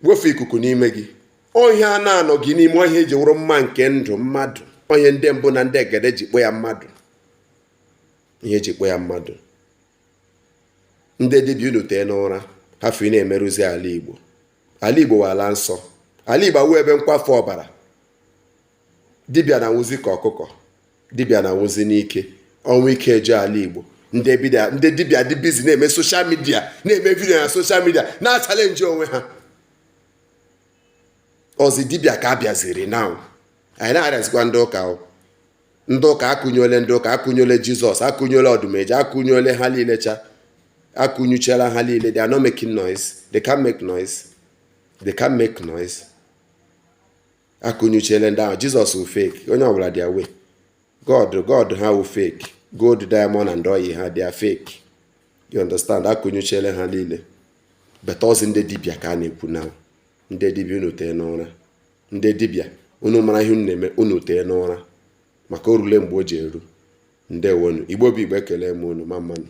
Wefu ikuku n'ime gị. Ọ ihe a na-anọ gị n'ime, ọ ihe eji wụrụ mma nke ndụ mmadụ. Ọ ihe ndị mbụ na ndị egede ji kpọ ya mmadụ. Ihe eji kpọ ya mmadụ. Ndị dibịa, unu tee n'ụra, hafụ ị na-emerụzi ala Igbo. Ala Igbo wụ ala nsọ. Ala Igbo awụ ebe nkwafu ọbara. Dibịa na-anwụzi ka ọkụkọ. Dibịa na-anwụzi n'ike. Ọnwụ ike eje ala Igbo. Ndị dibịa dị busy na-eme social media, na-eme video na social media, na-achallenge onwe ha. Ọzi dibịa ka a bịaziri now. Anyị na-arịazikwa ndị ụka o. Ndị ụka akụnyole, ndị ụka akụnyole Jizọs, akụnyole ọdụmeje, akụnyole ha niile cha, akụnyuchela ha niile. They are not making noise. They can't make noise. They can't make noise. Akụnyuchele ndị ahụ. Jizọs wụ fake. Onye ọbụla dị away. God ha wụ fake. Gold, diamond and oil ha, they are fake. You understand? Akụnyuchele ha niile. But ọzi ndị dibịa ka a na-ekwu now. Ndị dibịa, unu tee n'ụra. Ndị dibịa, unu mara ihe unu na-eme. Unu tee n'ụra maka o rule mgbe o ji eru. Ndewonu. Igbo bụ Igbo, ekele m unu ma mmanụ.